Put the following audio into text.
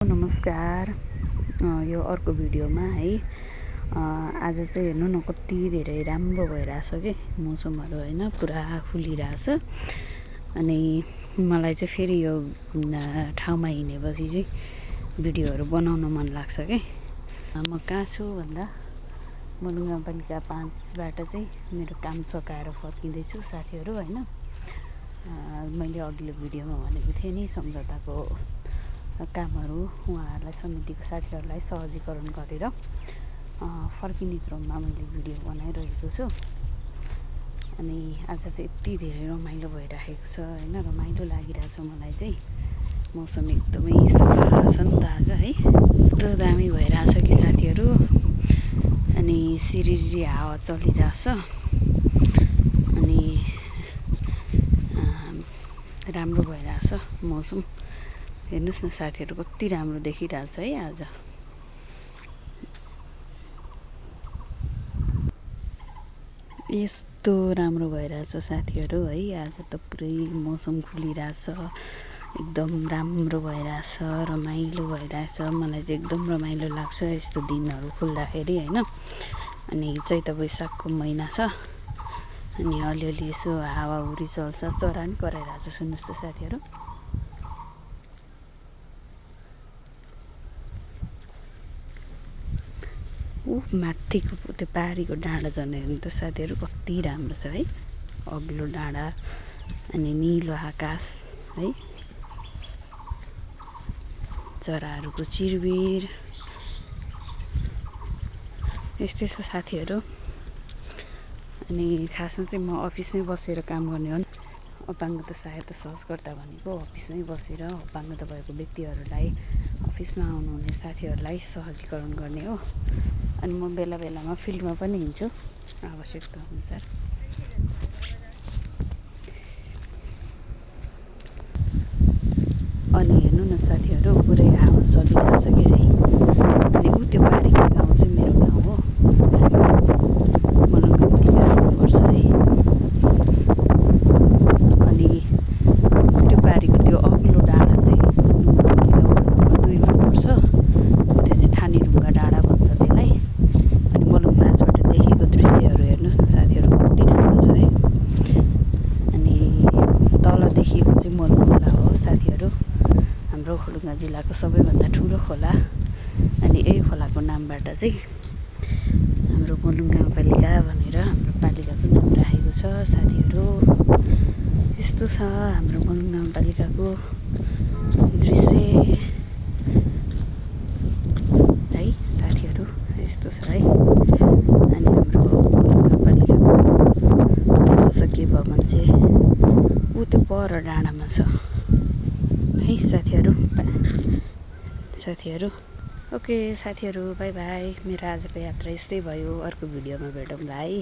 नमस्कार। यो अर्को भिडियोमा है आज चाहिँ हेर्नु न कति धेरै राम्रो भइरहेछ कि मौसमहरू हैन, पुरा खुलिरहेछ। अनि मलाई चाहिँ फेरि यो ठाउँमा हिँडेपछि चाहिँ भिडियोहरू बनाउन मन लाग्छ कि। म कहाँ छु भन्दा मलुङ गाउँपालिका 5बाट चाहिँ मेरो काम सकाएर फर्किँदैछु साथीहरू हैन। मैले अघिल्लो भिडियोमा भनेको थिएँ नि, सम्झौताको कामहरू उहाँहरूलाई समितिको साथीहरूलाई सहजीकरण गरेर फर्किने क्रममा मैले भिडियो बनाइरहेको छु। अनि आज चाहिँ यति धेरै रमाइलो भइरहेको छ हैन, रमाइलो लागिरहेछ मलाई चाहिँ। मौसम एकदमै सफा छ नि त आज है, कस्तो दामी भइरहेछ कि साथीहरू। अनि सिरिरी हावा चलिरहेछ अनि राम्रो भइरहेछ मौसम। हेर्नुस् न साथीहरू, कति राम्रो देखिरहेछ है आज। यस्तो राम्रो भइरहेछ साथीहरू है। आज त पुरै मौसम खुलिरहेछ, एकदम राम्रो भइरहेछ, रमाइलो भइरहेछ। मलाई चाहिँ एकदम रमाइलो लाग्छ यस्तो दिनहरू खुल्दाखेरि हैन। अनि चैत वैशाखको महिना छ अनि अलिअलि यसो हावाहुरी चल्छ, चरा नि कराइरहेछ। सुन्नुहोस् त साथीहरू, माथिको त्यो पारीको डाँडा झन् हेर्नु त साथीहरू, कति राम्रो छ है। अग्लो डाँडा अनि निलो आकाश है, चराहरूको चिरबिर यस्तै छ साथीहरू। अनि खासमा चाहिँ म अफिसमै बसेर काम गर्ने हो। अपाङ्गता सहायता सहजकर्ता भनेको अफिसमै बसेर अपाङ्गता भएको व्यक्तिहरूलाई अफिसमा आउनुहुने साथीहरूलाई सहजीकरण गर्ने हो। अनि म बेला बेलामा फिल्डमा पनि हिँड्छु आवश्यकता अनुसार। अनि हेर्नु न साथीहरू, पुरै हावा चलिरहेछ कि है। अनि त्यो पारीको गाउँ चाहिँ मेरो गाउँ हो, मलुङ गाउँपालिका पर्छ है। अनि त्यो पारीको त्यो अग्लो डाँडा चाहिँ मलुङ गाउँपालिका 2मा पर्छ। त्यो चाहिँ थानीढुङ्गा डाँडा भन्छ त्यसलाई। अनि मलुङ 5बाट देखेको दृश्यहरू हेर्नुहोस् न साथीहरू, कति राम्रो छ है। अनि तल देखिएको चाहिँ मलुङ खोला हो साथीहरू, हाम्रो ओखलढुङ्गा जिल्लाको सबैभन्दा ठुलो खोला। अनि यही खोलाको नामबाट चाहिँ हाम्रो मलुङ गाउँपालिका भनेर हाम्रो पालिकाको नाम राखेको छ साथीहरू। यस्तो छ हाम्रो मलुङ गाउँपालिकाको दृश्य है साथीहरू, यस्तो छ है। अनि हाम्रो मलुङ गाउँपालिकाको प्रशासकीय भवन चाहिँ ऊ त्यो पर डाँडामा छ है साथीहरू। ओके साथीहरू, बाई बाई। मेरो आजको यात्रा यस्तै भयो। अर्को भिडियोमा भेटौँला है।